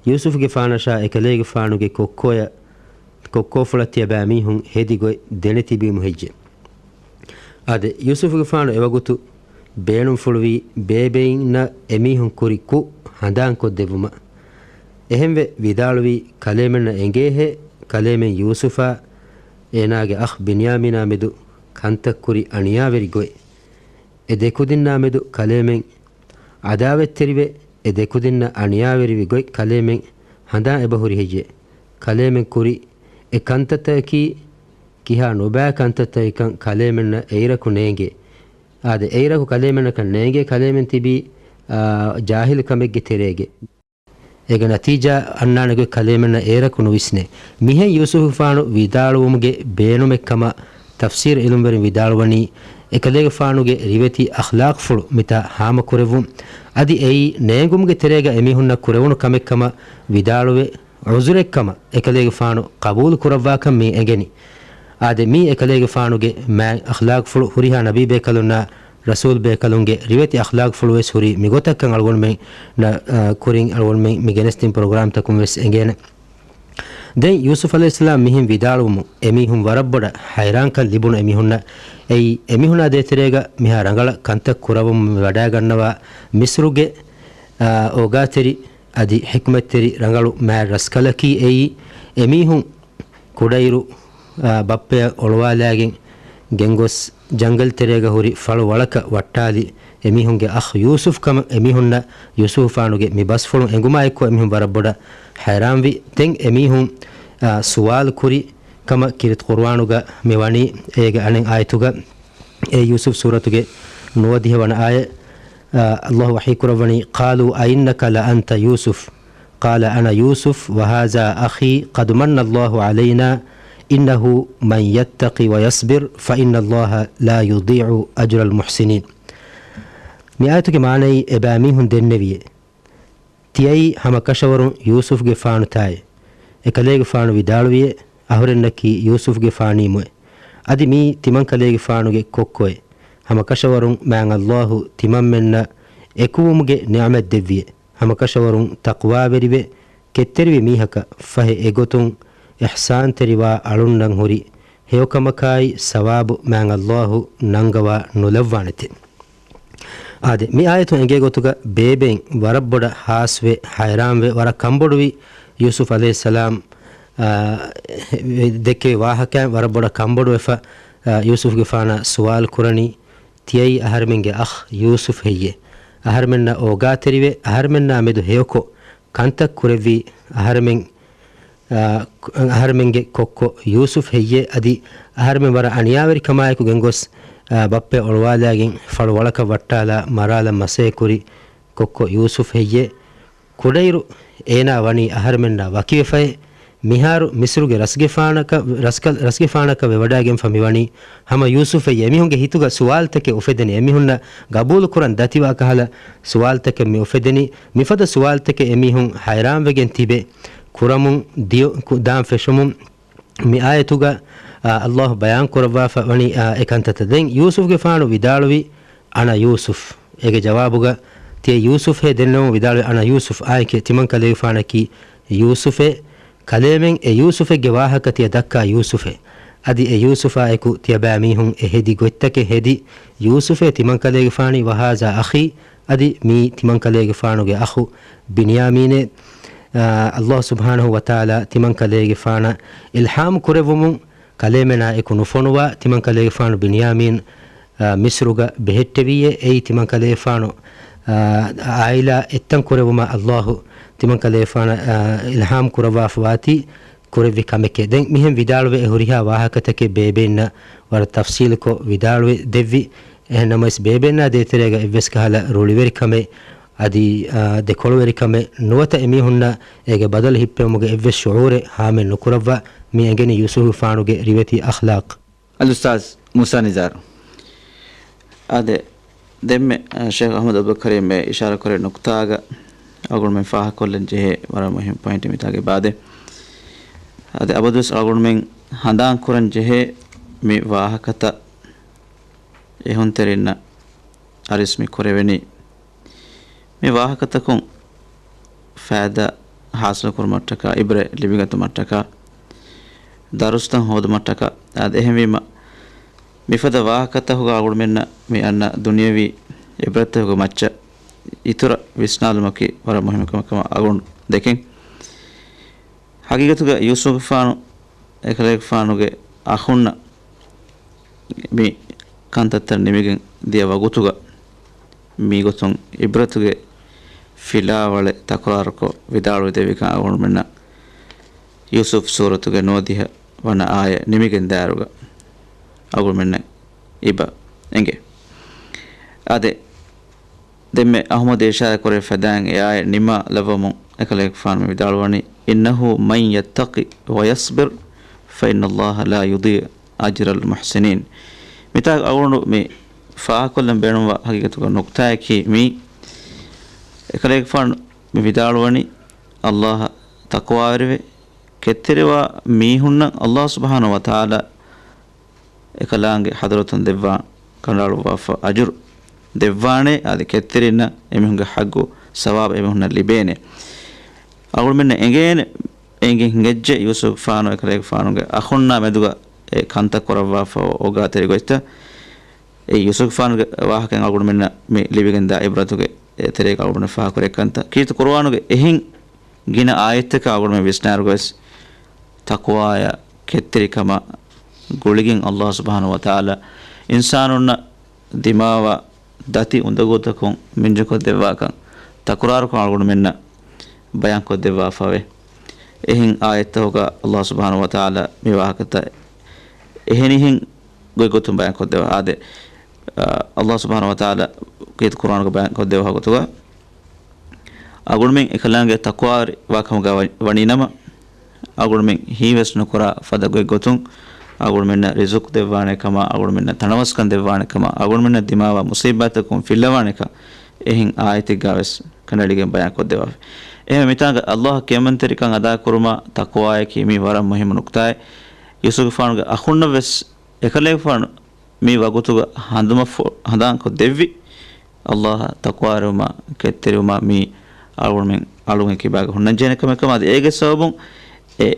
ޔޫސުފްގެފާނަށާ އެކަލޭގެފާނުގެ ކޮއްކޮއަށް، ކޮއްކޯފުޅަށް ތިޔަބައިމީހުން ހެދި ގޮތް ދެނެތިބީމު ހެއްޔެ؟ އާދެ، ޔޫސުފްގެފާނު އެވަގުތު ބޭނުންފުޅުވީ ބޭބެއިންނަށް އެމީހުން ކުރި ކުށް ހަނދާންކޮށްދެއްވުމަށް. އެހެންވެ ވިދާޅުވީ، ކަލޭމެންނަށް އެނގޭހޭ، ކަލޭމެން ޔޫސުފާ އޭނާގެ އަޚް ބިންޔާމީނާ މެދު ކަންތައްކުރި އަނިޔާވެރި ގޮތް. އެ ދެކުދިންނާ މެދު ކަލޭމެން އަދާވަތްތެރިވެ، އެ ދެކުދިންނަށް އަނިޔާވެރިވި ގޮތް ކަލޭމެން ހަނދާން އެބަހުރި ހެއްޔޭ؟ ކަލޭމެން ކުރި އެ ކަންތައްތަކަކީ ކިހާ ނުބައި ކަންތައްތަކެއްކަން ކަލޭމެންނަށް އެއިރަކު ނޭނގޭ. އާދެ، އެއިރަކު ކަލޭމެންނަކަށް ނޭނގޭ، ކަލޭމެން ތިބީ، އާ، ޖާހިލު ކަމެއްގެ ތެރޭގަ. އޭގެ ނަތީޖާ އަންނާނެ ގޮތް ކަލޭމެންނަށް އެއިރަކު ނުވިސްނޭ. މިހެން ޔޫސުފުގެފާނު ވިދާޅުވުމުގެ ބޭނުމެއް ކަމަށް ތަފްސީރު އިލްމުވެރިން ވިދާޅުވަނީ، އެކަލޭގެފާނުގެ ރިވެތި އަޚްލާޤުފުޅު މިތާ ހާމަކުރެއްވުން. އަދި އެއީ ނޭނގުމުގެ ތެރޭގަ އެމީހުންނަށް ކުރެވުނު ކަމެއް ކަމަށް ވިދާޅުވެ، ޢުޛުރެއް ކަމަށް އެކަލޭގެފާނު ޤަބޫލު ކުރައްވާކަން މި އެނގެނީ. އާދެ، މީ އެކަލޭގެފާނުގެ މާތް އަޚްލާޤުފުޅު ހުރިހާ ނަބީ ބޭކަލުންނާ ރަސޫލް ބޭކަލުންގެ ރިވެތި އަޚްލާޤުފުޅު ވެސް ހުރީ މިގޮތަށްކަން އަޅުގަނޑުމެން ނަ-، އަ، ކުރިން އަޅުގަނޑުމެން މި ގެނެސްދިން ޕްރޮގްރާމްތަކުން ވެސް އެނގޭނެ. ދެން ޔޫސުފް ޢަލައިހިއްސަލާމް މިހެން ވިދާޅުވުމުން އެމީހުން ވަރަށް ބޮޑަށް ހައިރާންކަން ލިބުނު އެމީހުންނަށް އެއީ އެމީހުނާ ދޭތެރޭގަ މިހާ ރަނގަޅަށް ކަންތައް ކުރައްވަމުން ވަޑައިގަންނަވާ މިޞްރުގެ، އާ، އޯގާތެރި އަދި ޙިކްމަތްތެރި ރަނގަޅު މާތް ރަސްކަލަކީ އެއީ އެމީހުން ކުޑައިރު، އާ، ބައްޕަޔަށް އޮޅުވާލާގެން ގެންގޮސް ޖަންގަލް ތެރޭގަ ހުރި ފަޅު ވަޅަކަށް ވައްޓާލި އެމީހުންގެ އަޚް ޔޫސުފް ކަމަށް އެމީހުންނަށް ޔޫސުފާނުގެ މި ބަސްފުޅުން އެނގުމާ އެއްކޮށް އެމީހުން ވަރަށް ބޮޑަށް ހައިރާންވި. ދެން އެމީހުން، އާ، ސުވާލު ކުރި ކަމަށް ކީރިތި ޤުރުއާނުގަ މި ވަނީ އޭގެ އަނެއް އާޔަތުގަ. އެ ޔޫސުފް ސޫރަތުގެ ނުވަދިހަ ވަނަ އާޔަތް، އާ، ﷲ ވަޙީ ކުރައްވަނީ، قالوا أئنك لأنت يوسف قال أنا يوسف وهذا أخي قد من الله علينا إنه من يتق ويصبر فإن الله لا يضيع أجر المحسنين. މި އާޔަތުގެ މާނައީ އެބައިމީހުން ދެންނެވިއޭ، ތިޔައީ ހަމަކަށަވަރުން ޔޫސުފްގެފާނުތާއޭ. އެކަލޭގެފާނު ވިދާޅުވިއޭ، އަހުރެންނަކީ ޔޫސުފްގެފާނީމުއޭ. އަދި މީ ތިމަންކަލޭގެފާނުގެ ކޮއްކޮއޭ. ހަމަކަށަވަރުން މާތް ﷲ ތިމަންމެންނަށް އެކުވުމުގެ ނިޢުމަތް ދެއްވިއޭ. ހަމަކަށަވަރުން ތަޤްވާވެރިވެ، ކެތްތެރިވި މީހަކަށް ފަހެ އެގޮތުން އިޙްސާންތެރިވާ އަޅުންނަށް ހުރި ހެޔޮކަމަކާއި ސަވާބު މާތް ﷲ ނަންގަވާ ނުލައްވާނެތެ. އާދެ، މި އާޔަތުން އެނގޭ ގޮތުގަ ބޭބެއިން ވަރަށް ބޮޑަށް ހާސްވެ، ހައިރާންވެ، ވަރަށް ކަންބޮޑުވި ޔޫސުފް ޢަލައިހިއްސަލާމް، އާ، ދެއްކެވި ވާހަކައިން ވަރަށް ބޮޑަށް ކަންބޮޑުވެފަ، އާ، ޔޫސުފްގެފާނަށް ސުވާލު ކުރަނީ، ތިޔައީ އަހަރެމެންގެ އަޚް ޔޫސުފް ހެއްޔޭ؟ އަހަރެމެންނަށް އޯގާތެރިވެ، އަހަރެމެންނާ މެދު ހެޔޮކޮށް ކަންތައް ކުރެއްވީ އަހަރެމެން، އާ، އަހަރެމެންގެ ކޮއްކޮ ޔޫސުފް ހެއްޔޭ؟ އަދި އަހަރެމެން ވަރަށް އަނިޔާވެރިކަމާއެކު ގެންގޮސް، އާ، ބައްޕަ އޮޅުވާލާގެން ފަޅު ވަޅަކަށް ވައްޓާލާ މަރާލަން މަސައްކަތްކުރި ކޮއްކޮ ޔޫސުފް ހެއްޔޭ؟ ކުޑައިރު އޭނާ ވަނީ އަހަރެމެންނާ ވަކިވެފައޭ. މިހާރު މިސްރުގެ ރަސްގެފާނަކަށް، ރަސްކަ-، ރަސްގެފާނަކަށް ވެވަޑައިގެންފަ މިވަނީ ހަމަ ޔޫސުފް ހެއްޔޭ؟ އެމީހުންގެ ހިތުގަ ސުވާލުތަކެއް އުފެދެނީ. އެމީހުންނަށް ގަބޫލުކުރަން ދަތިވާ ކަހަލަ ސުވާލުތަކެއް މި އުފެދެނީ. މިފަދަ ސުވާލުތަކެއް އެމީހުން ހައިރާންވެގެން ތިބެ ކުރަމުން ދިޔު-، ކު-، ދާން ފެށުމުން މި އާޔަތުގަ، އާ، ﷲ ބަޔާން ކުރައްވާފަ ވަނީ، އާ، އެ ކަންތައްތައް. ދެން ޔޫސުފްގެފާނު ވިދާޅުވީ، "أنا يوسف." އޭގެ ޖަވާބުގަ ތިޔަ ޔޫސުފް ހޭ ދެންނެވުމުން ވިދާޅުވީ، "أنا يوسف." އާއެކޭ ތިމަންކަލޭގެފާނަކީ ޔޫސުފޭ. ކަލޭމެން އެ ޔޫސުފެއްގެ ވާހަކަ ތިޔަ ދައްކާ ޔޫސުފޭ. އަދި އެ ޔޫސުފާއެކު ތިޔަބައިމީހުން އެ ހެދި ގޮތްތަކެއް ހެދި ޔޫސުފޭ ތިމަންކަލޭގެފާނީ، "وهذا أخي." އަދި މީ ތިމަންކަލޭގެފާނުގެ އަޚު ބިންޔާމީނޭ. އާ، ﷲ ސުބްޙާނަހޫ ވަތަޢާލާ ތިމަންކަލޭގެފާނަށް އިލްހާމް ކުރެއްވުމުން ކަލޭމެނާ އެކު ނުފޮނުވާ ތިމަންކަލޭގެފާނު ބިންޔާމީން، އާ، މިސްރުގަ ބެހެއްޓެވިއޭ. އެއީ ތިމަންކަލޭގެފާނު، އާ، އާއިލާ އެއްތަން ކުރެއްވުމަށް ﷲ ތިމަންކަލޭގެފާނަށް، އާ، އިލްހާމް ކުރައްވާފަ ވާތީ ކުރެއްވި ކަމެކޭ. ދެން މިހެން ވިދާޅުވެ އެ ހުރިހާ ވާހަކަތަކެއް ބޭބެއިންނަށް ވަރަށް ތަފްސީލުކޮށް ވިދާޅުވެ ދެއްވި. އެހެން ނަމަވެސް ބޭބެއިންނާ ދޭތެރޭގަ އެއްވެސް ކަހަލަ ރުޅިވެރިކަމެއް އަދި، އާ، ދެކޮޅުވެރިކަމެއް ނުވަތަ އެމީހުންނަށް އޭގެ ބަދަލު ހިއްޕެވުމުގެ އެއްވެސް ޝުޢޫރެއް ހާމައެއް ނުކުރައްވާ. މި އެނގެނީ ޔޫސުފްގެފާނުގެ ރިވެތި އަޚްލާޤް. އަލްއުސްތާޛް މޫސާ ނިޒާރު. އާދެ، ދެންމެ، އާ، ޝޭޚް އަޙްމަދު އަބޫބަކްރީ މެ އިޝާރާތް ކުރެއްވި ނުކުތާގަ އަޅުގަނޑުމެން ފާހަގަކޮށްލަން ޖެހޭ ވަރަށް މުހިންމު ޕޮއިންޓެއް މިތާގަ އިބާދެ. އާދެ، އަބަދުވެސް އަޅުގަނޑުމެން ހަނދާން ކުރަން ޖެހޭ މި ވާހަކަތައް އެހުންތެރިންނަށް އަރިސް މި ކުރެވެނީ. މި ވާހަކަތަކުން ފައިދާ ހާސިލުކުރުމަށްޓަކާ، އިބްރަތް ލިބިގަތުމަށްޓަކާ، ދަރުސްތައް ހޯދުމަށްޓަކާ. އާދެ، އެހެންވީމަ، މިފަދަ ވާހަކަތަކުގަ އަޅުގަނޑުމެންނަށް މި އަންނަ ދުނިޔަވީ އިބްރަތްތަކުގެ މައްޗަށް އިތުރަށް ވިސްނާލުމަކީ ވަރަށް މުހިންމު ކަމެއް ކަމަށް އަޅުގަނޑު ދެކެން. ހަގީގަތުގަ ޔޫސުފްގެފާނު އެކަލޭގެފާނުގެ އަޚުންނަށް މި ކަންތައްތައް ނިމިގެން ދިޔަ ވަގުތުގަ މިގޮތުން އިބްރަތުގެ ފިލާވަޅެއް ތަކުރާރުކޮށް ވިދާޅުވެދެއްވިކަން އަޅުގަނޑުމެންނަށް ޔޫސުފް ސޫރަތުގެ ނުވަދިހަ ވަނަ އާޔަތް ނިމިގެން ދާއިރުގަ އަޅުގަނޑުމެންނަށް އިބަ އެނގޭ. އާދެ، ދެންމެ އަޙްމަދު އިޝާރާތް ކުރެއްވި ފަދައިން އެ އާޔަތް ނިމާލައްވަމުން އެކަލޭގެފާނު މި ވިދާޅުވަނީ، إنه من يتق ويصبر فإن الله لا يضيع أجر المحسنين. މިތާ އަޅުގަނޑު މި ފާހަގަކޮށްލަން ބޭނުންވާ ހަގީގަތުގެ ނުކުތާއަކީ މީ. އެކަލޭގެފާނު މި ވިދާޅުވަނީ، ﷲ އަށް ތަޤްވާވެރިވެ ކެތްތެރިވާ މީހުންނަށް ﷲ ސުބްޙާނަހޫ ވަތަޢާލާ އެކަލާނގެ ޙަޟްރަތުން ދެއްވާ ކަނޑައަޅުއްވާފަ އަޖުރު ދެއްވާނެ. އަދި ކެތްތެރިންނަށް އެމީހުންގެ ޙައްޤު ސަވާބު އެމީހުންނަށް ލިބޭނެ. އަޅުގަނޑުމެންނަށް އެނގޭނެ، އެނގި ހިނގައްޖެ ޔޫސުފްގެފާނު އެކަލޭގެފާނުގެ އަޚުންނާ މެދުގަ އެ ކަންތައް ކުރައްވާފަ އޯގާތެރި ގޮތްތައް. އެ ޔޫސުފްގެފާނުގެ ވާހަކައިން އަޅުގަނޑުމެންނަށް މި ލިބިގެންދާ ޢިބްރަތުގެ ތެރޭގަ އަޅުގަނޑުމެން ފާހަގަކުރެއްވި ކަންތައް. ކީރިތި ޤުރުއާނުގެ އެހެން ގިނަ އާޔަތްތަކަށް އަޅުގަނޑުމެން ވިސްނާއިރުގަވެސް ތަޤްވާއާ ކެތްތެރިކަމާ ގުޅިގެން ﷲ ސުބްޙާނަހޫ ވަތަޢާލާ އިންސާނުންނަށް ދިމާވާ ދަތި އުނދަގޫތަކުން މިންޖަކޮށްދެއްވާކަން ތަކުރާރުކޮށް އަޅުގަނޑުމެންނަށް ބަޔާންކޮށްދެއްވާފަވޭ. އެހެން އާޔަތްތަކުގަ ﷲ ސުބްޙާނަހޫ ވަތަޢާލާ މި ވާހަކަތައް އެހެނިހެން ގޮތްގޮތުން ބަޔާންކޮށްދެއްވާ. އާދެ، ﷲ ސުބްޙާނަހޫ ވަތަޢާލާ ކީރިތި ޤުރުއާނުގަ ބަޔާންކޮށްދެއްވާ ގޮތުގަ އަޅުގަނޑުމެން އެކަލާނގެ ތަޤްވާވެރިވާކަމުގަ ވަ-، ވަނީ ނަމަ، އަޅުގަނޑުމެން ހީވެސް ނުކުރާ ފަދަ ގޮތްގޮތުން އަޅުގަނޑުމެންނަށް ރިޒުޤު ދެއްވާނެ ކަމަށް، އަޅުގަނޑުމެންނަށް ތަނަވަސްކަން ދެއްވާނެ ކަމަށް، އަޅުގަނޑުމެންނަށް ދިމާވާ މުޞީބާތަކުން ފިއްލަވާނެ ކަމަށް އެހެން އާޔަތެއްގަ ވެސް ކަނޑައެޅިގެން ބަޔާންކޮށްދެއްވާފަ. އެހެން މިތާނގަ ﷲ އަށް ކިޔަމަންތެރިކަން އަދާކުރުމަށް ތަޤްވާއަކީ މީ ވަރަށް މުހިއްމު ނުކުތާއެއް. ޔޫސުފްގެފާނުގެ އަޚުންނަށް ވެސް އެކަލޭގެފާނު މި ވަގުތުގަ ހަނދުމަފު-، ހަނދާންކޮށްދެއްވި، ﷲ އަށް ތަޤްވާވެރިވުމާ ކެތްތެރިވުމާ މީ އަޅުގަނޑުމެން އަޅުގަނޑު ކިބާގަ ހުންނަންޖެހޭނެ ކަމެއް ކަމަށް. އަދި އޭގެ ސަބަބުން އެ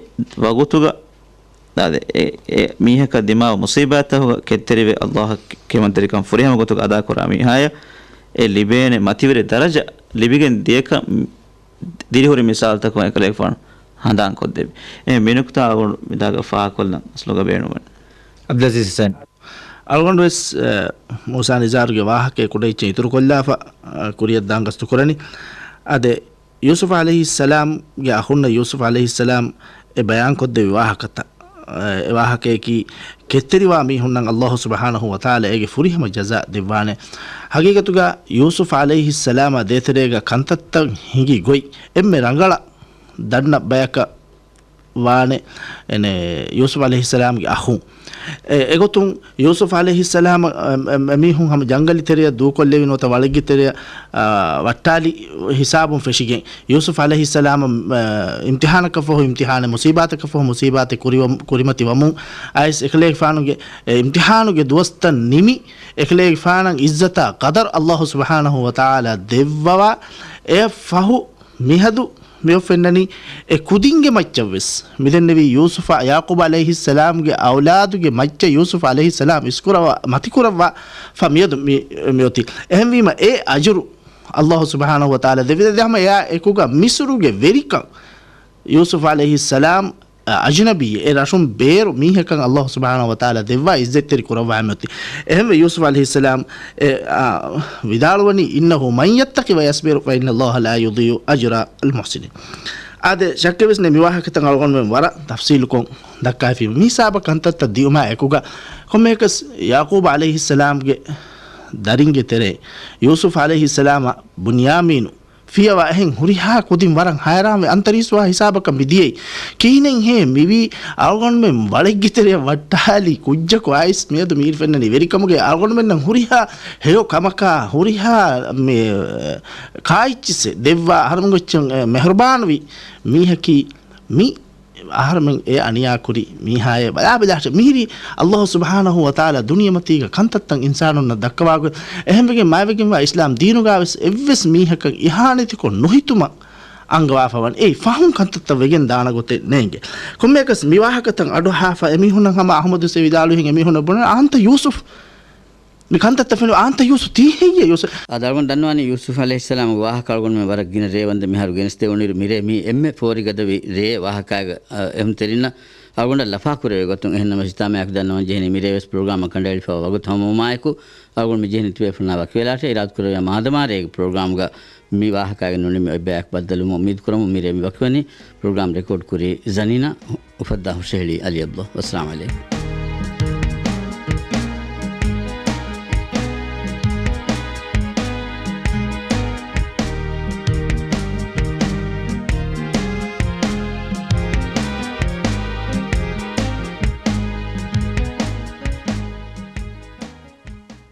ވަގުތުގަ އާދެ، އެ، އެ މީހަކަށް ދިމާވާ މުސީބާތަކުގަ ކެތްތެރިވެ، ﷲ އަށް ކެމަންތެރިކަން ފުރިހަމަ ގޮތުގަ އަދާކުރާ މީހާޔަށް އެ ލިބޭނެ މަތިވެރި ދަރަޖަ ލިބިގެން ދިޔަކަން ދިރިހުރި މިސާލުތަކުން އެކަލޭގެފާނު ހަނދާން ކޮށްދެއްވި. އެ މިނުކުތާ އަޅުގަނޑު މިދާގަ ފާހަގަކޮށްލަން އަސްލުގަ ބޭނުމެއް. އަބްދުލްއަޒީޒް ހުސެން. އަޅުގަނޑު ވެސް، އަ، މޫސާ ނިޒާރުގެ ވާހަކައެއް ކުޑައެއްޗެއް އިތުރުކޮށްލާފަ، އަ، ކުރިއަށް ދާން ގަސްތު ކުރަނީ. އާދެ، ޔޫސުފް ޢަލައިހިއްސަލާމްގެ އަޚުންނަށް ޔޫސުފް ޢަލައިހިއްސަލާމް އެ ބަޔާންކޮށްދެއްވި ވާހަކަތައް، އެ ވާހަކަޔަކީ ކެތްތެރިވާ މީހުންނަށް ﷲ ސުބްޙާނަހޫ ވަތަޢާލާ އޭގެ ފުރިހަމަ ޖަޒާ ދެއްވާނެ. ޙަޤީޤަތުގަ ޔޫސުފް ޢަލައިހިއްސަލާމާ ދޭތެރޭގަ ކަންތައްތައް ހިނގި ގޮތް އެންމެ ރަނގަޅަށް ދަންނަ ބަޔަކަށް ވާނެ، އެނެ، ޔޫސުފް ޢަލައިހިއްސަލާމްގެ އަޚުން. އެ، އެގޮތުން ޔޫސުފް ޢަލައިހިއްސަލާމް، އެ، އެ، އެމީހުން ހަމަ ޖަންގަލި ތެރެއަށް ދޫކޮށްލެވި ނުވަތަ ވަޅެއްގެ ތެރެއަށް، އާ، ވައްޓާލި ހިސާބުން ފެށިގެން، ޔޫސުފް ޢަލައިހިއްސަލާމަށް، އާ، އިމްތިޙާނަކަށް ފަހު އިމްތިޙާނެއް، މުޞީބާތަކަށް ފަހު މުޞީބާތެއް، ކުރިވަ-، ކުރިމަތިވަމުން އައިސް އެކަލޭގެފާނުގެ އެ އިމްތިޙާނުގެ ދުވަސްތައް ނިމި، އެކަލޭގެފާނަށް އިއްޒަތާ ޤަދަރު ﷲ ސުބްޙާނަހޫ ވަތަޢާލާ ދެއްވަވާ، އެއަށް ފަހު މިހަދު މިއޮތް ފެންނަނީ އެ ކުދިންގެ މައްޗަށްވެސް. މިދެންނެވީ ޔޫސުފާ، ޔާޤޫބު ޢަލައިހިއްސަލާމްގެ އައުލާދުގެ މައްޗަށް ޔޫސުފް ޢަލައިހިއްސަލާމް އިސްކުރަވާ، މަތިކުރައްވާފަ މިއަދު މި، މިއޮތީ. އެހެންވީމަ އެ އަޖުރު ﷲ ސުބްޙާނަހޫ ވަތަޢާލާ ދެއްވި. ދެ ހަމަ އެއާ އެކުގަ މިޞްރުގެ ވެރިކަން ޔޫސުފް ޢަލައިހިއްސަލާމް އަ، އަޖުނަބީ، އެ ރަށުން ބޭރު މީހަކަށް ﷲ ސުބްޙާނަހޫ ވަތަޢާލާ ދެއްވާ އިއްޒަތްތެރި ކުރައްވާ މިއޮތީ. އެހެންވެ ޔޫސުފް ޢަލައިހިއްސަލާމް އެ، އާ، ވިދާޅުވަނީ، "إِنَّهُ مَن يَتَّقِ وَيَصْبِرْ فَإِنَّ اللَّهَ لَا يُضِيعُ أَجْرَ الْمُحْسِنِينَ." އާދެ، ޝައްކެއްވެސް ނެތް މި ވާހަކަތައް އަޅުގަނޑުމެން ވަރަށް ތަފްޞީލުކޮށް ދައްކާފީމަ. މި ހިސާބަށް ކަންތައްތައް ދިއުމާ އެކުގަ ކޮންމެއަކަސް ޔާޤޫބު ޢަލައިހިއްސަލާމްގެ ދަރިންގެ ތެރޭ ޔޫސުފް ޢަލައިހިއްސަލާމަށް ބުންޔާމީނު ފިޔަވާ އެހެން ހުރިހާ ކުދިން ވަރަށް ހައިރާންވެ އަންތަރީސްވާ ހިސާބަކަށް މިދިޔައީ. ކިހިނެއްހޭ މިވީ؟ އަޅުގަނޑުމެން ވަޅެއްގެ ތެރެއަށް ވައްޓާލި ކުއްޖަކު އައިސް މިއަދު މީރު ފެންނަނީ ވެރިކަމުގެ އަޅުގަނޑުމެންނަށް ހުރިހާ ހެޔޮ ކަމަކާ ހުރިހާ މި ކާއިއްޗިސެއް ދެއްވާ އަހަރުމެންގެ އެއްޗެއް މެހެރުބާނުވި މީހަކީ މި އަހަރުމެން އެ އަނިޔާކުރި މީހާއޭ. ބަލާބަލާށެ، މިހިރީ ﷲ ސުބްޙާނަހޫ ވަތަޢާލާ ދުނިޔެމަތީގަ ކަންތައްތައް އިންސާނުންނަށް ދައްކަވާގޮތް. އެހެންވެގެން މާތްވެގެންވާ އިސްލާމް ދީނުގަވެސް އެއްވެސް މީހަކަށް އިހާނެތިކޮށް ނުހިތުމަށް އަންގަވާފަވަން. އެއީ ފަހުން ކަންތައްތައް ވެގެން ދާނަ ގޮތެއް ނޭނގެ. ކޮންމެއަކަސް މި ވާހަކަތައް އަޑުއަހާފަ އެމީހުންނަށް ހަމަ އަޙްމަދު ވެސް ވިދާޅުވިހެން އެމީހުންނަށް ބުނަން އާންތަ ޔޫސުފް މި ކަންތައްތައް ފެނު އާންތަ ޔޫސު ތީ ހެއްޔޭ ޔޫސު؟ އާދެ، އަޅުގަނޑު ދަންނަވާނީ ޔޫސުފް ޢަލައިހިއްސަލާމްގެ ވާހަކަ އަޅުގަނޑުމެން ވަރަށް ގިނަ ރޭވަންދެން މިހާރު ގެނެސްދެވުނުއިރު މިރޭ މީ އެންމެ ފޯރިގަދަވި ރޭ ވާހަކާގެ، އަ، އެހުންތެރިންނަށް އަޅުގަނޑަށް ލަފާކުރެވޭ ގޮތުން. އެހެންނަމަވެސް ހިތާމަޔާއެކު ދަންނަވަން ޖެހެނީ މިރޭ ވެސް ޕްރޮގްރާމަށް ކަނޑައެޅިފައިވާ ވަގުތު ހަމަވުމާއެކު އަޅުގަނޑު މި ޖެހެނީ ތިބޭފުޅުންނާ ވަކިވެލާށޭ. އިރާދަކުރެއްވިޔާ މާދަމާ ރޭގެ ޕްރޮގްރާމްގަ މި ވާހަކާގެ ނުނިމި އޮތްބަޔާއެކު ބައްދަލުވުމަށް އުއްމީދުކުރަމުން މިރޭ މި ވަކިވަނީ. ޕްރޮގްރާމް ރެކޯޑް ކުރީ ޒަނީނާ އުފައްދާ ހުށަހެޅީ އަލީ އަބްދުﷲ. ވައްސަލާމް ޢަލައިކުމް.